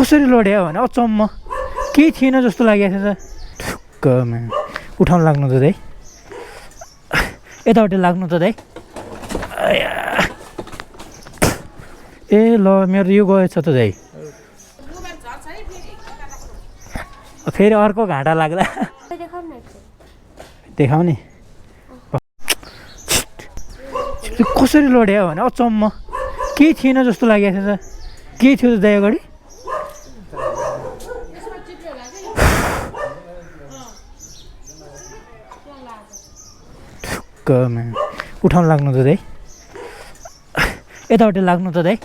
कसरी लड्यो भने अचम्म केही थिएन जस्तो लागेको थियो त ठुक्कमा उठाउन लाग्नु त दाइ यतापट्टि लाग्नु त दाइ ए ल मेरो यो गएछ त दाइ फेरि अर्को घाँटा लाग्ला देखाउने कसरी लड्यो भने अचम्म केही थिएन जस्तो लागेको थियो त के थियो त दाइ अगाडि ठुक्कमा उठाउन लाग्नु त दाइ यतापट्टि लाग्नु त दाइ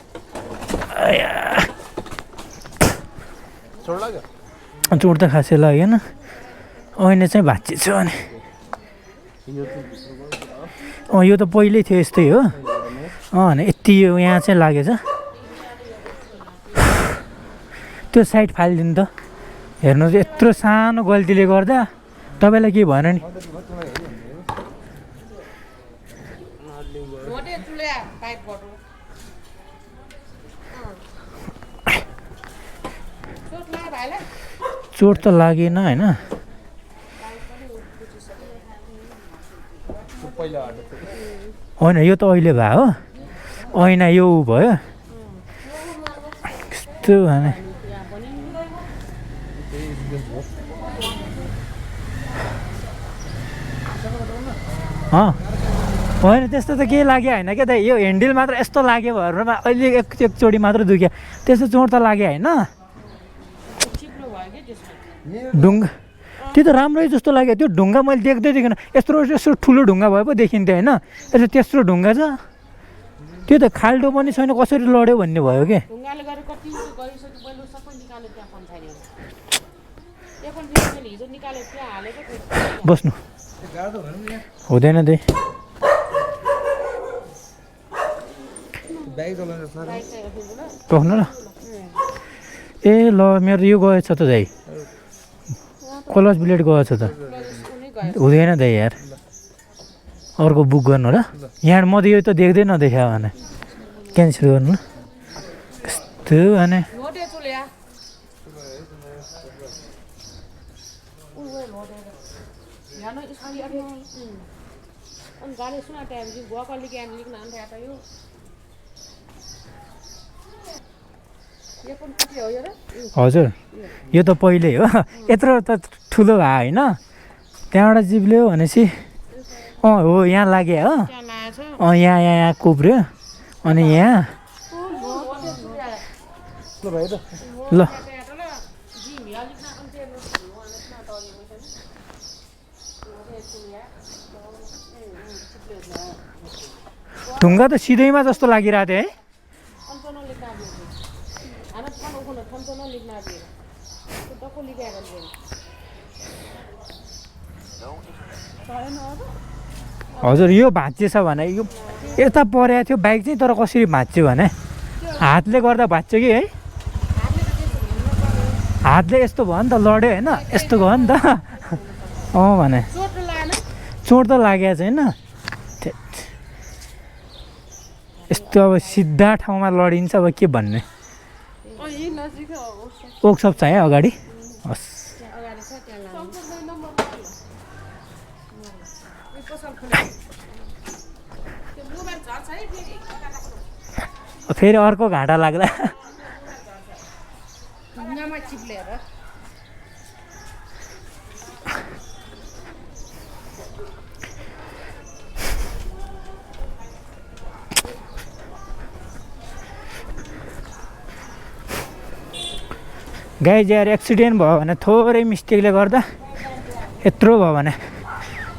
चोट त खासै लागेन अहिले चाहिँ भाँच्ची छ अनि यो त पहिल्यै थियो यस्तै हो अनि यति यो यहाँ चाहिँ लागेछ त्यो साइड फालिदिनु त हेर्नु चाहिँ यत्रो सानो गल्तीले गर्दा तपाईँलाई के भएन नि चोट त लागेन होइन होइन यो त अहिले भयो ऐना यो भयो यस्तो भने होइन त्यस्तो त केही लाग्यो होइन क्या त यो ह्यान्डल मात्र यस्तो लाग्यो भएरमा अहिले एकचोटि मात्र दुख्यो त्यस्तो चोट त लाग्यो होइन ढुङ्गा त्यो त राम्रै जस्तो लाग्यो त्यो ढुङ्गा मैले देख्दै देखेन यत्रो ठुलो ढुङ्गा भए पो देखिन्थ्यो होइन यसो त्यत्रो ढुङ्गा छ त्यो त खाल्डो पनि छैन कसरी लड्यो भन्ने भयो कि बस्नु हुँदैन त्यही टोक्नु ल ए ल मेरो यो गएछ त दाइ क्लच ब्लेड गएछ त हुँदैन दाइ यार अर्को बुक गर्नु ल यहाँ म त यो त देख्दै नदेखायो भने क्यान्सल गर्नु ल कस्तो भने हजुर यो त पहिल्यै हो यत्रो त ठुलो भयो होइन त्यहाँबाट चिप्ल्यो भनेपछि हो यहाँ लाग्यो हो यहाँ कुब्रियो अनि यहाँ ल ढुङ्गा त सिधैमा जस्तो लागिरहेको थियो है हजुर यो भाँचिएछ भने यो यता परेको थियो बाइक चाहिँ तर कसरी भाँच्यो भने हातले गर्दा भाँच्यो कि है हातले यस्तो भयो नि त लड्यो होइन यस्तो भयो नि त भने चोट त लागेको छैन यस्तो अब सिधा ठाउँमा लडिन्छ अब के भन्ने वर्कसप छ है अगाडि हस् फेरि अर्को घाँटा लाग्ला गाइज यार एक्सिडेन्ट भयो भने थोरै मिस्टेकले गर्दा यत्रो भयो भने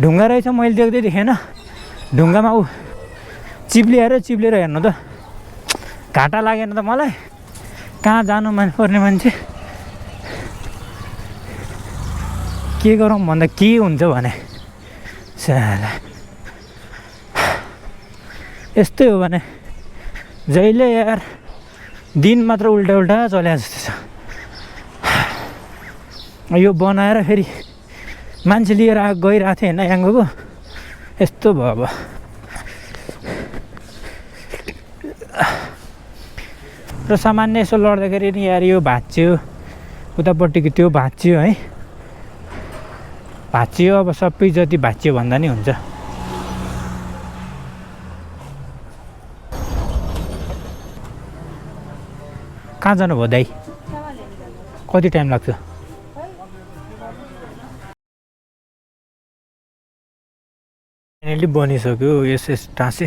ढुङ्गा रहेछ मैले देख्दै देखेन ढुङ्गामा ऊ चिप्लिएर हेर्नु त घाटा लागेन त मलाई कहाँ जानु पर्ने मान्छे के गरौँ भन्दा के हुन्छ भने साला यस्तै हो भने जहिले यार दिन मात्र उल्टा चल्या जस्तो छ यो बनाएर फेरि मान्छे लिएर गइरहेको थिएँ होइन याङ्गोको यस्तो भयो अब र सामान्य यसो लड्दाखेरि नि यार यो भाँच्यो, उतापट्टिको त्यो भाँच्यो है, भाँच्यो। अब सबै जति भाँच्यो भन्दा नि हुन्छ। कहाँ जानुभयो दाइ? कति टाइम लाग्छ? फाइनली बनिसक्यो यस टाँसे।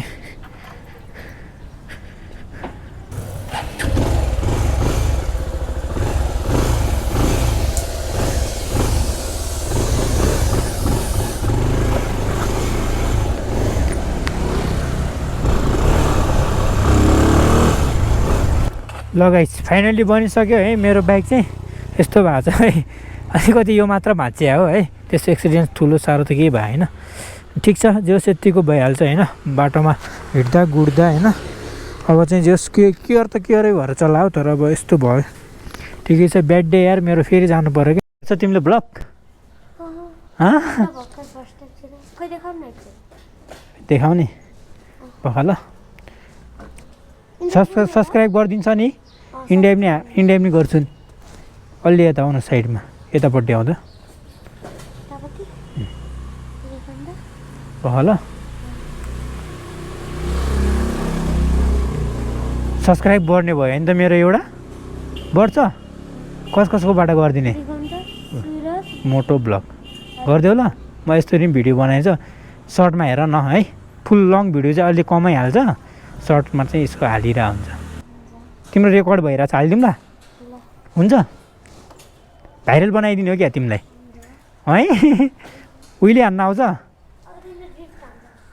ल गाइस फाइनली बनिसक्यो है। मेरो बाइक चाहिँ यस्तो भएको छ है, अलिकति यो मात्र भाँचिया हो है, त्यस्तो एक्सिडेन्ट ठुलो साह्रो त केही भएन। ठिक छ, जोस् यतिको भइहाल्छ होइन, बाटोमा हिँड्दा गुड्दा होइन। अब चाहिँ जोस् केयर त केयरै भएर चलाऊ, तर अब यस्तो भयो। ठिकै छ, ब्याड डे यार मेरो, फेरि जानु पऱ्यो कि। तिमीले ब्लग देखाउने ल, सब्सक्राइब गरिदिन्छ नि। इन्डिया पनि गर्छु नि अलि। यता आउनु साइडमा, यतापट्टि आउँदा ल। सब्सक्राइब बढ्ने भयो नि त मेरो, एउटा बढ्छ। कसकोबाट गरिदिने? मोटो ब्लग गरिदेऊ ल। म यस्तो नि भिडियो बनाएछ, सर्टमा हेर न है। फुल लङ भिडियो चाहिँ अलि कमै हाल्छ, सर्टमा चाहिँ यसको हालिरह हुन्छ। तिम्रो रेकर्ड भइरहेछ, हालिदिउँ ल? हुन्छ, भाइरल बनाइदिने हो क्या तिमीलाई है? उहिले हान्न आउँछ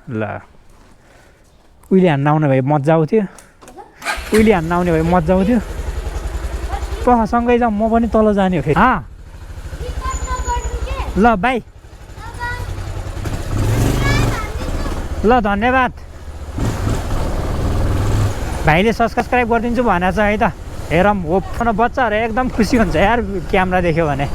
ल? उहिले हान्न आउने भए मजा आउँथ्यो, उहिले हान्न आउने भए मजा आउँथ्यो। सँगै जाउँ, म पनि तल जाने हो फेरि। ल बाई, ल धन्यवाद। भाइले सब्सक्राइब गरिदिन्छु भनेको छ है त। हेरौँ, होप बच्चाहरू एकदम खुसी हुन्छ यार क्यामेरा देख्यो भने।